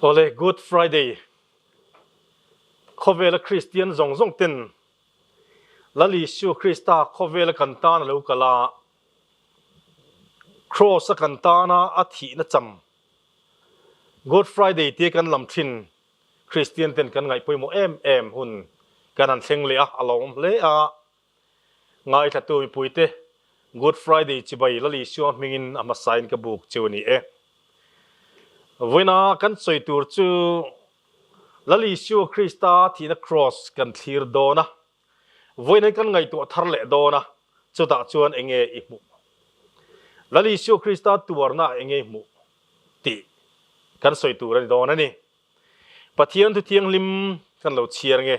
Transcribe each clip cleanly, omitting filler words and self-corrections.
Awle, Good Friday, khawvela Kristian zawng zawng ten Lal Isua Krista khawvela kan tan a lo kal a, Kraws a kan tana a thihna cham Good Friday tia kan lam thin Kristian ten kan ngaih pawimawh em em hun kan han thleng leh a, a lawmawm hle a. Ngaithlatu mipuite, Good Friday chibai Lal Isua hmingin a hmasain ka buk cheu a ni e. Vawiina kan sawi tur chu Lal Isua Krista thihna Kraws kan thlir dawn a, vawiin kan ngaihtuah thar leh dawn a, chutah chuan enge i hmuh? Lal Isua Krista tuarna ah enge i hmuh? tih kan sawi tur a ni dawn a ni. Pathian thu thianghlim kan lo chhiar nge?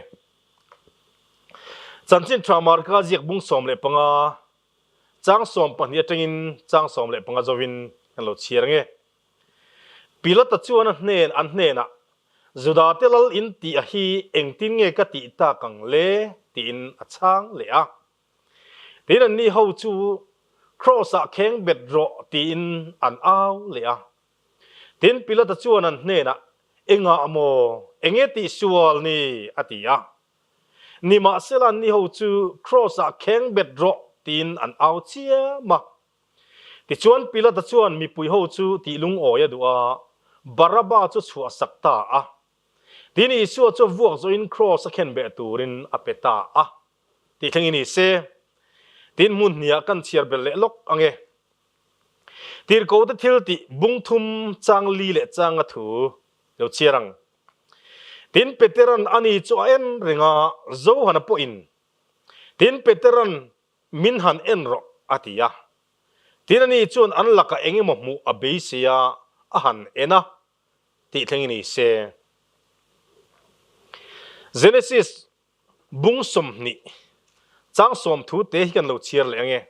Chanchin tha Marka ziak bung 15, chang 12 atangin chang 15 zovin kan lo chhiar nge? Pilata chuan a hnen an hnenah, Judate lal in tih a hi engtin nge ka tih tak ang le? tiin a chhang leh a. Tin anni ho chu Kraws-ah kheng bet rawh tiin an au leh a. Tin Pilata chuan an hnenah, Engah maw? Enge tih sual ni? a ti a. Nimahsela anni ho chu Kraws-ah kheng bet rawh tiin an au chiam a. Tichuan Pilata chuan mipui ho chu tih lungawi a duh a, Baraba chu chhuah sak ta a. Tin Isua chu vuak zawhin Kraws a khenbeh turin a pe ta a. Tih thleng i ni se, tin hmun hniah kan chhiar belh leh lawk ang e. Tirhkohte thil tih bung thum chang li leh changa thu lo chhiar ang. Tin Peteran ani chu a en reng a, Johana pawhin, Tin Peteran min han en rawh a ti a. Tin ani chuan an lakah eng emaw hmuh a beisei a, a han en a, tih thleng i ni se. Genesis Bung 20, chang 30 te hi kan lo chhiar leh ange.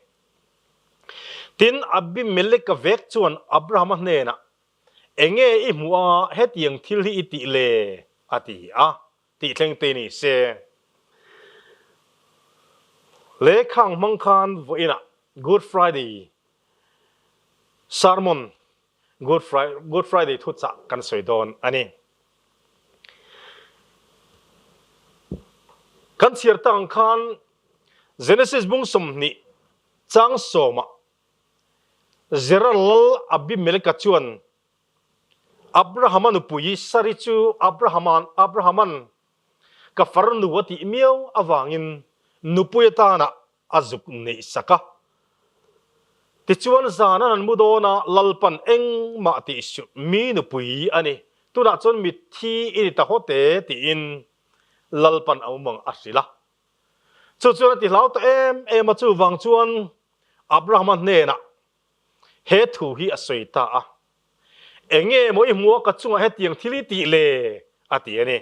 Tin, Abimeleka vek chuan Abrahama hnenah, Enge i hmuh a, hetiang thil hi i tih le? a ti a, tih thleng te ni se. Lehkhang hmang khan vawiinah Good Friday sermon Good Friday, Good Friday thuchah kan sawi dawn a ni. Kan chhiar tak ang khan Genesis bung 20 chang sawmah Zera lal Abimeleka chuan Abrahama nupui Sari chu Abrahama'n Abrahaman ka farnu a tih miau avangin nupui atana a zuk neih sak a. Tichuan zan an han mu dawn a, Lalpan engmah tih suh, mi nupui a ni, tunah chuan mitthi i ni ta hawt e tiin Lalpan a awm ang a hrilh a. Chu chuan a ti hlau ta em em a, chuvang chuan Abrahama hnenah he thu hi a sawi ta a. Enge maw i hmuh a ka chungah hetiang thil i tih le? a ti a ni.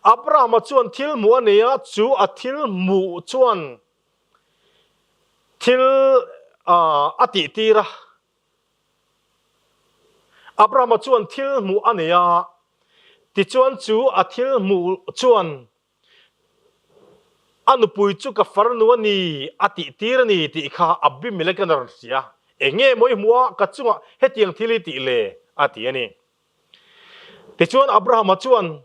Abrahama chuan thil hmuh a nei a, chu a thil hmuh chuan thil a tih tir a. Abrahama chuan thil hmuh a nei a, tichuan chu a thil hmuh chuan A nupui chu ka farnu a ni a tih tir a ni tih kha Abimelek-a'n a rawn hria a, Eng nge maw i hmuh a, ka chungah hetiang thil i tih le? a ti a ni. Tichuan Abrahama chuan,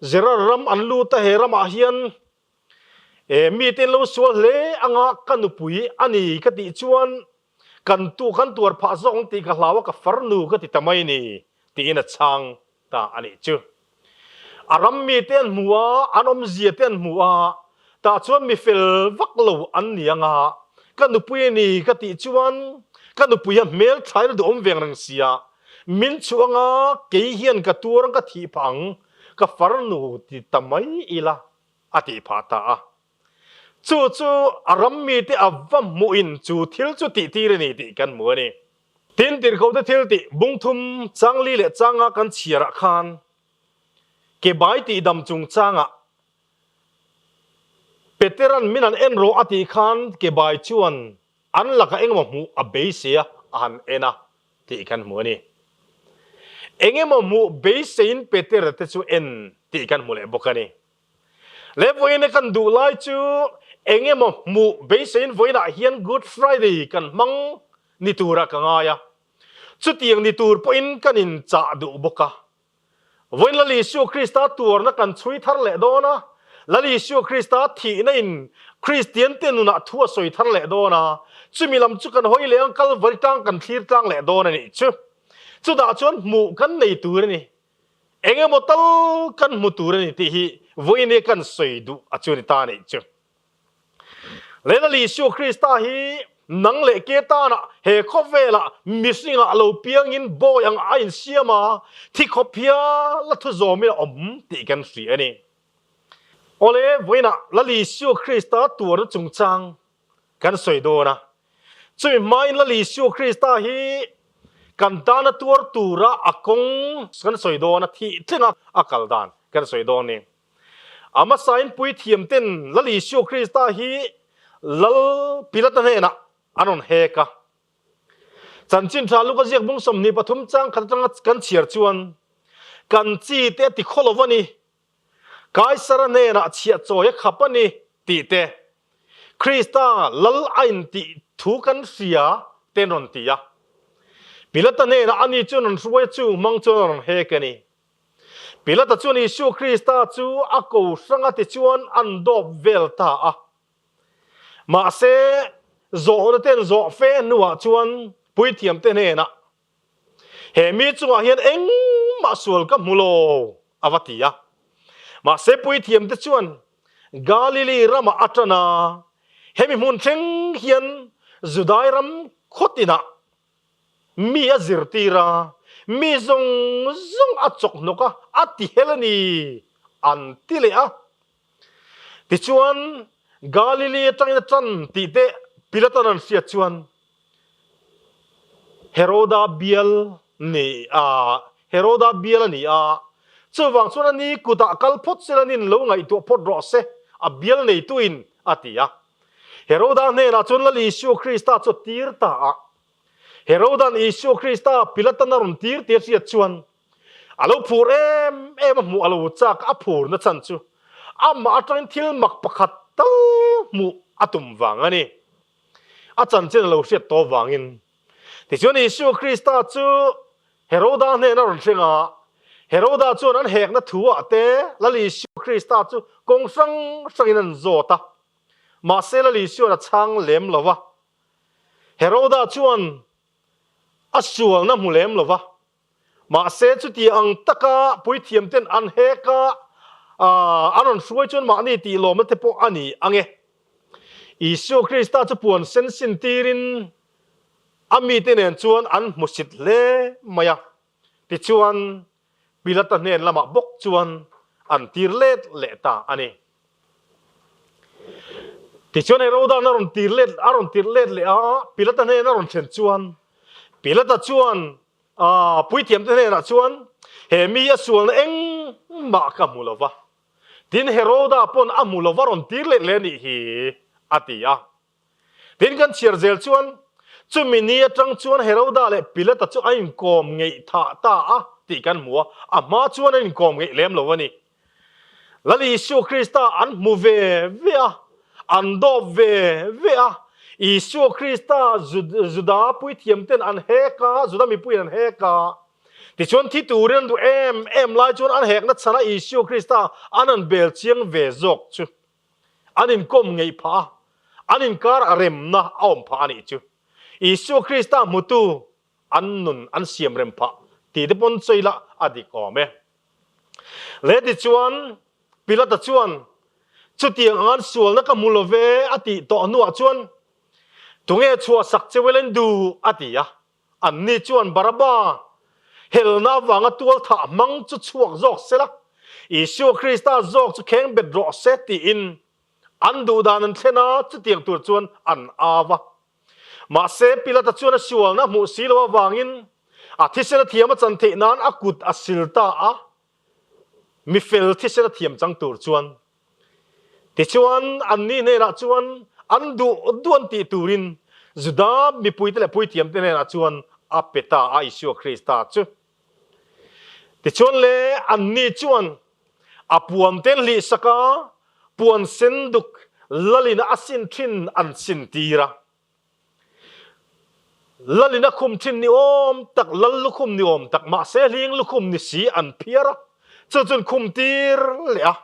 Gerar ram an lut a, he ramah hian mite an lo sual hle anga ka nupui a ni ka tih chuan kan tu kan tuar phah zawk ang tih ka hlau a, ka farnu ka ti ta mai ni tiin a chhang ta a nih chu. A ram mite an hmu a, an awmzia te an hmu a, tah chuan mi fel vak lo an ni ang a, ka nupui a ni ka tih chuan ka nupui a hmel thlain a duhawm veng reng sia, min chhuah ang a, kei hian ka tuar ang ka thih phah ang, ka farnu ti ta mai ila a tih phah ta a. Chu chu a ram mite a va hmuhin chu thil chu tih tir a ni tih kan hmu a ni. Tin, tirhkohte thil tih bung thum chang li leh changa kan chhiarah khan ke bai tih dam chungchangah Petera'n min han en rawh a tih khan ke bai chuan an lakah engemaw hmuh a beisei a, a han en a tih kan hmu a ni. Engemaw hmuh beiseiin Petera te chu en tih kan hmu leh bawk a ni. Le vawiin kan duh lai chu eng emaw hmuh beiseiin vawiinah hian Good Friday kan hmang ni turah ka ngai a, chutiang ni tur pawhin kan inchah duh bawk a. Vawiin Lal Isua Krista tuarna kan chhui thar leh dawn a, Lal Isua Krista thihna in Kristiante nunah thu a sawi thar leh dawn a, chumi lam chu kan hawi leh ang Kalvari tlang kan thlir tlang leh dawn a nih chu. Chutah chuan hmuh kan nei tur a ni. Eng emaw tal kan hmu tur a ni tih hi vawiin hi kan sawi duh a chu ni ta a nih chu. Lel Isua Krista hi nang leh ke tanah he khawvelah mihringah lo piangin bawi ang a insiam a, thi khawp hial a thu zawmin a awm tih kan hria a ni. Awle, vawiinah Lal Isua Krista tuarna chungchang kan sawi dawn a. Chumi hmain Lal Isua Krista hi kan tana tuar tura a kawng kan sawi dawn a, thih tlenga a kal dan kan sawi dawn a ni. A hmasain puithiamten Lal Isua Krista hi Lal Pilata hnenah an rawn hek a. Chanchin tha Luka ziak bung 23 chang khat atanga kan chhiar chuan, Kan chi te a ti khaw lo a ni, Kaisara hnenah chhiah chawi a khap a ni tih te, Krista Lal a intih thu kan hria te an rawn ti a. Pilata hnenah ani chuan rawn hruai a, chung hmang chuan a rawn hek a ni. Pilata chuan Isua Krista chu a ko hrang a tichuan an dawp vel ta a. Mahse, zawhna te an zawh fe hnuah chuan puithiamte hnenah, He mi chungah hian engmah sual ka hmu lo, a va ti a. Mahse, puithiamte chuan Galili ramah a tan a, hemi hmun thleng hian Judai ram khaw tinah Mi a zirtir a, mi zawng zawng a chawk hnawk a, a ti hel a ni, an ti leh a. Tichuan, Galili atangin a tan tih te Pilatan an hriat chuan Heroda bial ni a, Heroda bial a ni a, chuvang chuan a ni kutah kal phawt sela nin lo ngaihtuah phawt rawh se, a bial neituin a ti a. Heroda hnenah chuan Lal Isua Krista chu a tir ta a. Heroda'n Isua Krista Pilatan a rawn tir tih a hriat chuan a lo phur em em a, hmuh a lo chak a phurna chan chu amah atangin thil mak pakhat tal hmuh a tum vang a ni. A chanchin a lo hriat tawh vangin. Tichuan Isua Krista chu Heroda hnena rawn thleng a, Heroda chuan an hekna thu-ah te Lal Isua Krista chu kawng hrang hrangin an zawt a. Mahse Lal Isuan a chhang lem lo va. Heroda chuan a sualna hmu lem lo va. Mahse chuti ang taka puithiamten an hek a, an rawn hruai chuan mahni tih lawmna te pawh a ni ang e. Isua Krista chu puan sen sin tirin a mite nen chuan an hmusit hle mai a. Tichuan Pilata hnen lamah bawk chuan an tir let leh ta a ni. Tichuan Heroda'n a rawn tir let a rawn tir let leh a, Pilata hnen a rawn thlen chuan Pilata chuan puithiamte hnenah chuan, He mi a sualna engmah ka hmu lo va, tin Heroda pawn a hmu lo va rawn tir let leh a nih hi, a ti a. Tin, kan chhiar zel chuan, chumi ni atang chuan Heroda leh Pilata chu an inkawm ngeih thah ta a tih kan hmu a, a hma chuan an inkawm ngeih lem lo a ni. Lal Isua Krista an hmu ve ve a, an dawp ve ve a, Isua Krista Juda puithiamten an hek a, Juda mipuiin an hek a, tichuan thi turin an duh em em lai chuan an hekna chhanah Isua Krista an han bel chiang ve zawk chu. An inkawm ngeih phah a, an inkar a remna a awm phah a nih chu. Isua Krista hmutu an nun an siam rem phah tih te pawn sawi lah a dik awm e. Le tichuan Pilata chuan, Chutiang ang an sualna ka hmu lo ve a tih tawh hnuah chuan, Tunge chhuahsak che Welen duh? a ti a. Anni chuan Baraba helna avanga tualthah hmang chu chhuak zawk sela, Isua Krista zawk chu kheng bet rawh se tiin an duhdan an thlen a, chutiang tur chuan an au a. Mahse, Pilata chuan a sualna hmuh si lo avangin a thisen a thiam a chan theih nan a kut a sil ta a, mifel thisen a thiam chang tur chuan. Tichuan, anni hnenah chuan an duh duh an tih turin Juda mipuite leh puithiamte hnenah chuan a pe ta a, Isua Krista chu. Tichuan le, anni chuan a puamte an hlihsak a, puan sen duk lalin a sin thin an sintir a. Lalin a khum thin ni awm tak, lal lukhum ni awm tak, mahse hling lukhum ni si an phiar a. Chu chuan khum tir leh a.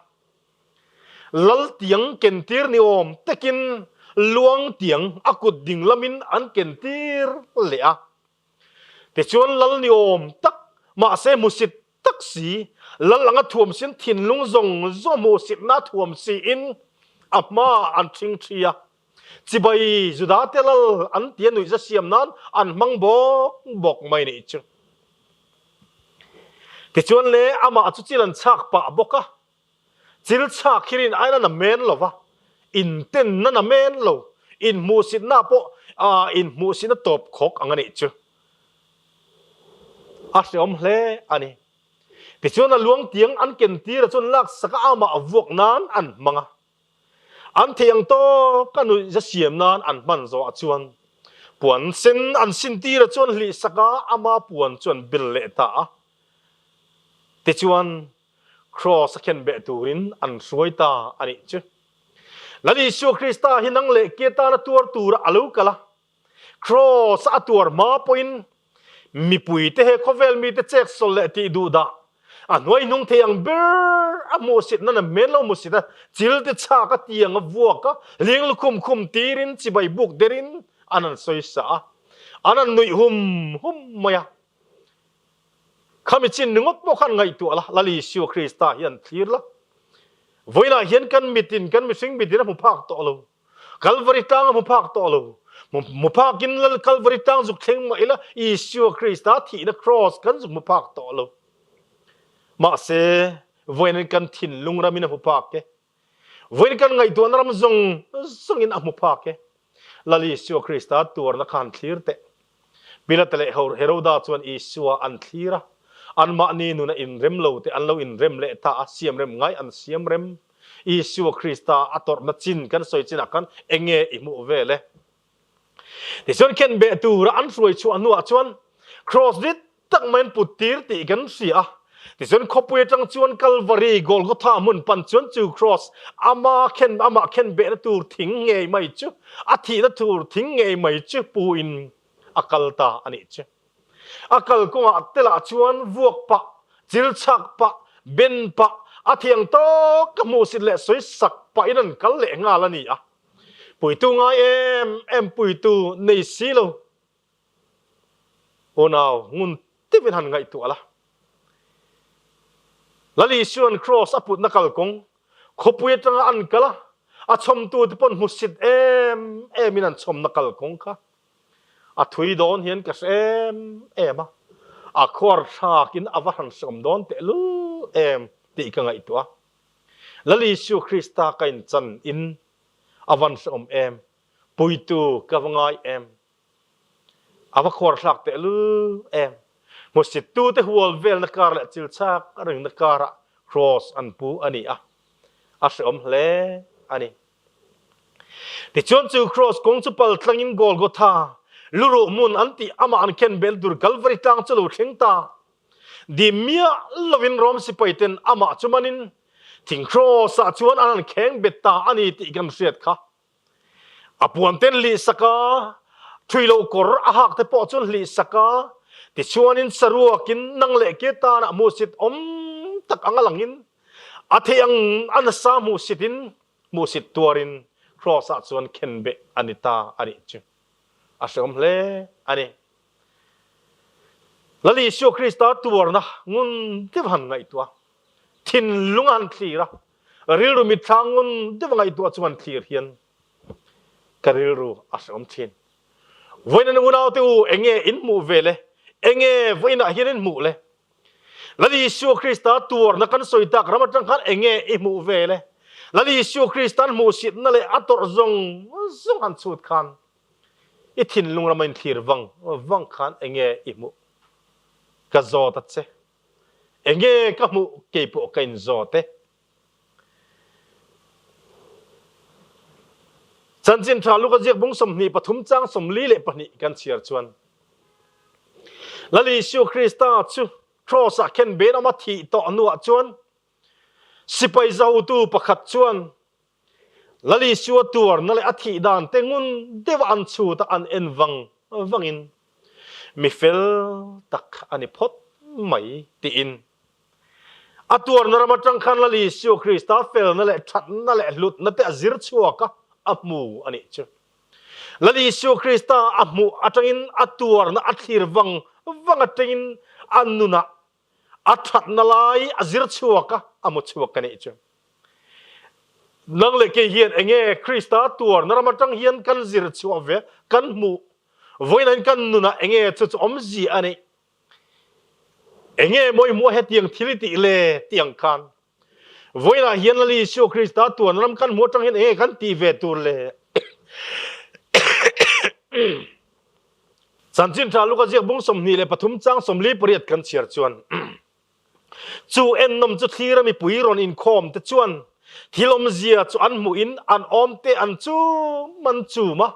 Lal tiang ken tir ni awm takin luang tiang a kut ding lamin an ken tir leh a. Tichuan lal ni awm tak mahse hmusit tak si, lal anga thuam siin thinlung zawng zawng hmuhsitna thuam siin a hmaah an ṭhing ṭhi a. Chibai Judate lal an tia nuihza siam nan an hmang bawk bawk mai nih chu. Tichuan le amah chu chil an chhak pah bawk a, chil chhak hi rin aiin a na men lo va, intenna na men lo, inhmuhsitna pawh inhmuhsitna tawp khawk ang a nih chu. A hreawm hle a ni. Tichuan a luang tiang an ken tir a chuan laksak a amah vuak nan an hmang a. An thei ang tawk a nuihza siam nan an hman zawhah chuan puan sen an sin tir a chuan hlih sak a, ama puan chu an bel leh ta a. Tichuan Kraws a khen beh turin an hruai ta a nih chu. Lal Isua Krista hi nang leh ke tana tuar tura a lo kal a, Kraws a tuar hma pawhin mipuite he khawvel mite chek sawl leh tih duh dah a hnuai hnung thei ang ber a hmuhsitna na hmel lo hmuhsit a, chil te chhak a tiang a vuak a, ling lukhum khum tirin chibai buk derin an han sawisa a, an han nuih hum hum mai a. Khami chin ringawt pawh khan ngaihtuah la, Lal Isua Krista hi an thlir la. Vawiinah hian kan mitin, kan mihring mitin a hmu phak tawh lo. Kalvari tlang a hmu phak tawh lo. Hmu phakin Lal Kalvari tlang zuk thleng mah ila Isua Krista thihna kraws kan zuk hmu phak tawh lo. Mahse, vawiin kan thinlung ramin a hmu phak e. Vawiin kan ngaihtuahna ram zawng zawngin a hmu phak e. Lal Isua Krista tuarna kha han thlir teh. Pilata leh Heroda chuan Isua an thlir a, anmahni nuna inrem lo te an lo inrem leh ta a, siamrem ngai an siamrem. Isua Krista a tawrhna chin kan sawi chinah khan enge i hmuh vel e? Tichuan khenbeh tura an hruai chhuah hnuah chuan Kraws rit tak mai an put tir tih kan hria a. Tichuan khawpui atang chuan Kalvari, Golgotha hmun pan chuan chu Kraws ama khen amah khenbehna tur thing ngei mai chu a thihna tur thing ngei mai chu pu in a kal ta a nih chu. A kal kawngah te lah chuan vuak pah, chil chhak pah, ben pah, a thiang tawk ka hmuhsit leh sawi sak pahin an kal leh nghal a ni a. Puitu ngai em em puitu nei si lo. Unau ngun tivin han ngaihtuah la. Lal Isua'n kraws a putna kalkawng, khawpui atanga an kal a, a chhawmtute pawn hmusit em emin an chhawmna kalkawng kha A thui dawn hian ka hre em em a, a khuar thlakin a va hran hreawm dawn tehlul em tih ka ngaihtuah a. Lal Isu Krista ka inchan in a van hreawm em, puitu ka va ngai em, a va khuar thlak tehlul em. Hmusittute hual velna kar leh chil chak ringna karah kraws an pu a ni a, a hreawm hle a ni. Tichuan chu kraws kawng chu pal tlangin Golgotha, luruh hmun an tih amah an khen bel tur Kalvari tlang chu lo thleng ta. Dim miah lovin Rom sipaiten amah chu manin thing kraws ah chuan an han kheng bet ta a ni tih kan hriat kha. A puan ten hlih sak a, thui lo kawr a hak te pawh chuan hlih sak a, tichuanin saruakin nang leh ke tanah hmuhsit awm tak anga langin a theih ang a nasa hmuhsitin Hmuhsit tuarin Kraws-ah chuan khenbeh a ni ta a nih chu a hreawm hle a ni. Lal Isua Krista tuarna ngun deuh han ngaihtuah, thinlung a han thlir a, rilru mitthla ngun deuh a ngaihtuah chu han thlir hian ka rilru a hreawm thin. Vawiin an unaute u enge in hmuh ve le? Enge vawiinah hian in hmuh le? Lal Isua Krista tuarna kan sawi tak ram atang khan enge i hmuh ve le? Lal Isua Krista'n hmuhsitna leh a tawrh zawng zawng han chhut khan i thinlung rama inthlir vang vang khan enge i hmuh? Ka zawt a che. Enge ka hmuh keipawh ka inzawt e. Chanchin tha Luka ziak bung 23 chang 42 kan chhiar chuan Lal Isua Krista chu Kraws-ah khen ben awm a thih tawh hnuah chuan sipai zahotu pakhat chuan Lal Isua tuarna leh a thih dan te ngun deuha an chhut a an en vang vangin mi fel tak a ni phawt mai tiin. A tuarna ram atang khan Lal Isua Krista felna leh thatna leh hlutna te a zir chhuak a, a hmu a nih chu. Lal Isua Krista a hmuh atangin a tuarna a thlir vang vang atangin a nunah a thatna lai a zir chhuak a, a hmu chhuak a nih chu. Nang leh kei hian enge Krista tuarna ram atang hian kan zir chhuah ve, kan hmuh vawiin kan nunah enge chu chu awmzia a nih? Enge maw i hmuh a hetiang thil i tih le tih ang khan vawiinah hian Lal Isua Krista tuan ram kan hmuh atang hian enge kan tih ve tur le? Chanchin tha Luka ziak bung 23 chang 48 kan chhiar chuan chu ennawm chu thlira mipui rawn inkhawm te chuan thil awmzia chu an hmuhin an awm te an chum an chum a,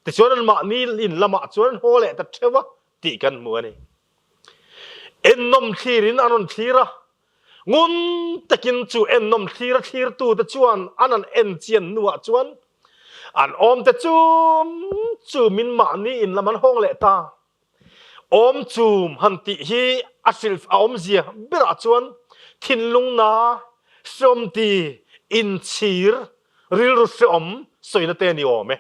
tichuan anmahni in lamah chuan an haw leh ta theuh a. tih kan hmu a ni. Ennawm thlirin an rawn thlir a, ngun takin chu ennawm thlira thlirtute chuan an han en chian hnuah chuan an awmte chum chumin mahni in lam an hawng leh ta. Awm chum han tih hi a hrilh a awmzia berah chuan thinlung na, hreawm ti, inchhir, rilru hreawm sawina te a ni awm e.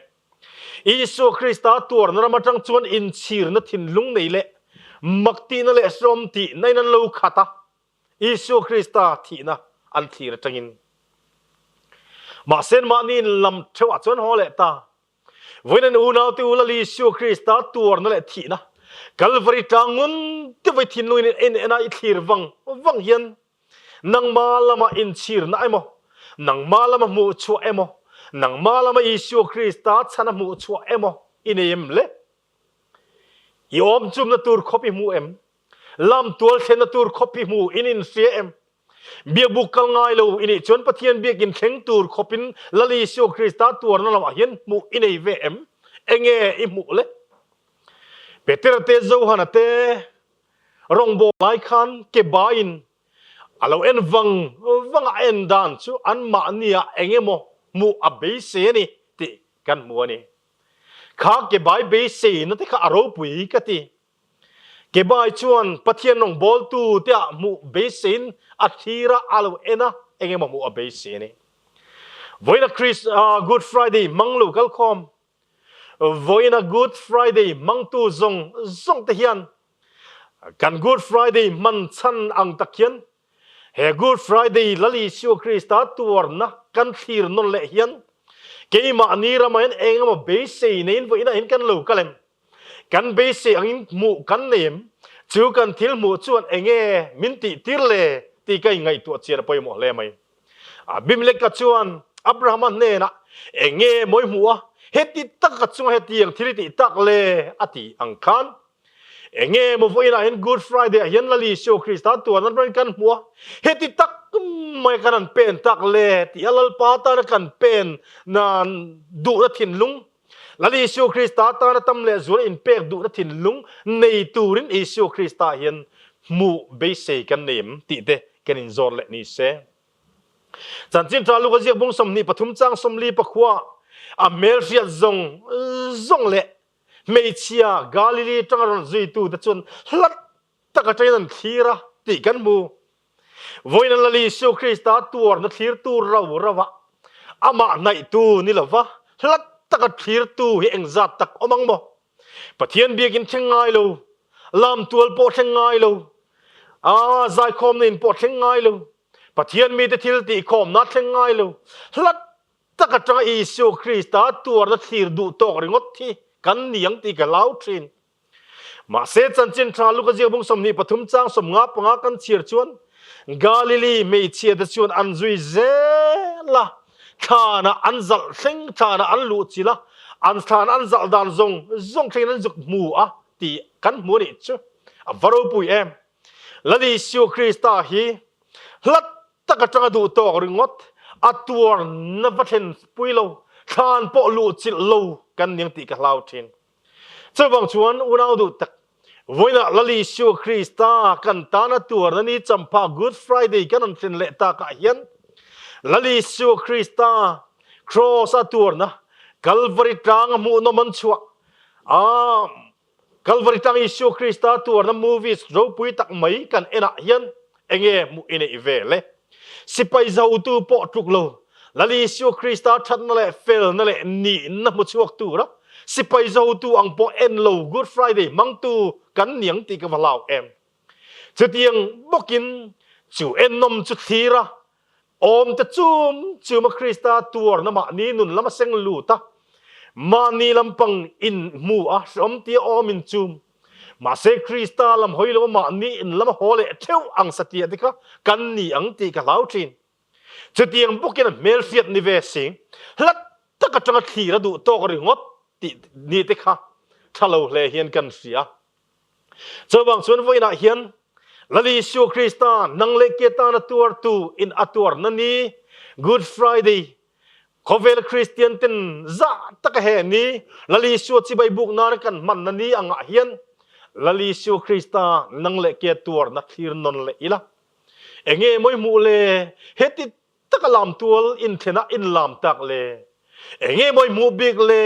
Isua Krista tuarna ram atang chuan inchhirna thinlung nei leh mak tihna leh hreawm tihna in an lo khat a, Isua Krista thihna an thlir atangin. Mahse mahni in lam theuhah chuan haw leh ta. Vawiin an unaute u Lal Isua Krista tuarna leh thihna Kalvari tlang ngun deuh vai thinlung in en en a i thlir vang vang hian Nangma lama inchhirna emaw, nangma lama hmuhchhuah emaw, nangma lama Isua Krista chhana hmuhchhuah emaw i nei em le? I awm chumna tur khawp i hmu em? Lam tual thlenna tur khawp i hmu in inhria em? Biakbuk kal ngai lo i nih chuan Pathian biakin thleng tur khawpin Lal Isua Krista tuarna lamah hian hmuh i nei ve em? Enge i hmuh le? Petera te, Johana te, Rawngbâwl lai khan ke baiin a lo en vang vang a, a en dan chu anmahniah eng emaw hmuh a beisei a ni tih kan hmu a ni. Kha ke bai beiseina te kha a ropui ka ti. Ke bai chuan Pathian rawngbâwltu te ah hmuh beiseiin a thlir a, a lo en a, eng emaw hmuh a beisei a ni. Vawiina Good Friday hmang lo kalkhawm Vawiina Good Friday hmangtu zawng zawng te hian kan Good Friday hman chhan ang tak hian he Good Friday Lal Isua Krista tuarna kan thlir nawn leh hian keimahni ramah hian eng emaw beisei neiin vawiinah hian kan lo kal em? Kan beisei angin hmuh kan nei em? Chu kan thil hmuh chuan enge min tih tir le tih ka inngaihtuah chian a pawimawh hle mai. Abimeleka chuan Abrahama hnenah, Eng nge maw i hmuh a? Heti taka chunga hetiang thil i tih tak le? a ti ang khan. Eng nge maw vawiinah hian Good Friday ah hian Lal Isua Krista tuan an rawn kan hmuh a, heti tak mai kan han pen tak le? tih a Lalpa tana kan pen nan duhna thinlung, Lal Isua Krista tana tam leh zual inpek duhna thinlung nei turin Isua Krista hian hmuh beisei kan nei em tih te kan inzawr leh ni se. Chanchin Tha Luka ziak bung 23 chang 44 a hmelhriat zawng zawng leh hmeichhia Galili tanga rawn zuitu te chuan hlat tak atangin an thlir a tih kan hmu. Vawiin Lal Isu Krista tuarna thlirtu rau rauah amah hnaihtu ni lova hlat taka thlirtu hi engzat tak awm ang maw? Pathian biakin thleng ngai lo, lamtual pawh thleng ngai lo, aa zaikhawmna in pawh thleng ngai lo, Pathian mite thil tihkhawmna thleng ngai lo, hlat tak atanga Isua Krista tuarna thlir duh tawk ringawt hi kan ni ang tih ka hlau thin. Mahse, chanchin tha Luka ziak bung 23 chang 55 kan chhiar chuan Galili hmeichhia te chuan an zui zel a, thlanah an zalh thleng, thlanah an luh chilh a, an thlan an zalh dan zawng zawng thlengin an zuk hmu a tih kan hmu a nih chu. A va ropui em! Lal Isua Krista hi hlat tak atanga duh tawk ringawt a tuarna va thlen pui lo, thlan pawh luh chilh lo kan ning tih ka hlau thin. Chuvang chuan unau duh tak, vawiinah Lal Isua Krista kan tana tuarna ni champha Good Friday kan rawn thlen leh takah hian Lal Isua Krista Kraws a tuarna Kalvari tlanga hmuhnawm an chhuah a, Kalvari tlang Isua Krista tuarna movies ropui tak mai kan enah hian. Enge hmuh i neih ve le? Sipai zotu pawh tluk lo, Lal Isua Krista thatna leh felna leh nihna hmu chhuak tura sipai zotu ang pawh en lo Good Friday hmangtu kan niang tih ka va hlau em. Chutiang bawkin chu ennawm chu thlir a, awmte chum chuma Krista tuarna mahni nun lama seng lut a, mahni lampang in hmu a, hreawm tia awmin chum. Mahse Krista lam hawi lo mahni in lama haw leh theuh ang satliah te kha kan ni ang tih ka hlau thin. Chutiang bawkin a hmelhriat ni ve si, hlat tak atanga thlir a duh tawk ringawt tih ni te kha tha lo hle hian kan hria. Chuvang chuan vawiinah hian Lal Isua Krista nang leh ke tana tuartu in a tuarna ni, Good Friday, Khawvel Kristian ten zah taka he ni Lal Isua chibai buk nana kan hmanna ni angah hian Lal Isua Krista nang leh ke tuarna thlir nawn leh ila. Enge mawi hmuh le heti taka lamtual inthlenah inlam tak le? Enge maw i hmuh bik le?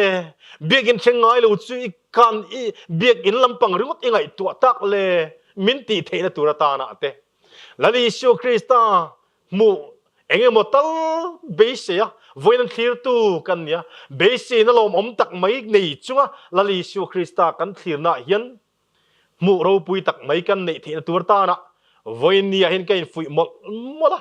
Biakinn thleng ngai lo chu i kan i biakinn lampang ringawt i ngaihtuah tak le? Min tih theihna tur atana te Lal Isua Krista hmuh enge maw tal beisei a vawiin an thlirtu kan nia. Beiseina lawmawm tak mai nei chunga Lal Isua Krista kan thlirnaah hian Hmuh ropui tak mai kan neih theihna tur tanah vawiinniah hian ka infuih mawlh mawlh a.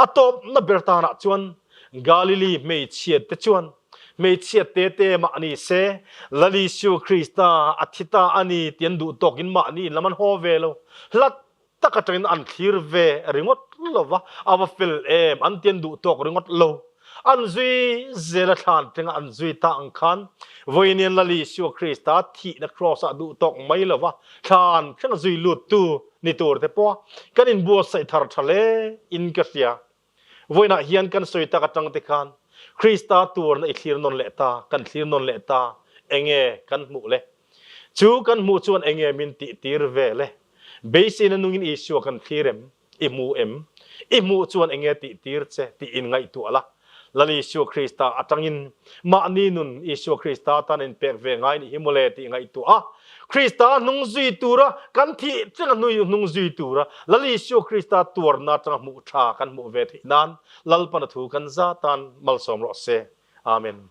A tawpna ber tanah chuan Galili hmeichhia te chuan hmeichhia te te mah ni se, Lal Isua Krista a thi ta a ni tih an duh tawkin mahni in lam an haw ve lo. Hlat tak atangin an thlir ve ringawt lo va, a va fel em an ti an duh tawk ringawt lo. An zui zel a thlan tlenga an zui ta ang khan vawiin Lal Isua Krista thihna kraws ah duh tawk mai lo va, thlan tlenga zui lut tu ni tur te pawh kan inbuatsaih thar tha hle in ka hria. Vawiinah hian kan sawi tak atang te khan Krista tuarna i thlir nawn leh ta, kan thlir nawn leh ta, enge kan hmuh le? Chu kan hmuh chuan enge min tih tir ve le? Beiseina nungin Isua kan thlir em? I hmu em? I hmuh chuan enge tih tir che tih in ngaihtuah la. Lal Isua Krista atangin mahni nun Isua Krista tan inpek ve ngai nih hi mawle tih ngaihtuah a, Krista hnung zui tura kan thih tlenga hnung zui tura Lal Isua Krista tuarna atanga hmuh tha kan hmuh ve theih nan Lalpana thu kan za tan malsawm rawh se. Amen.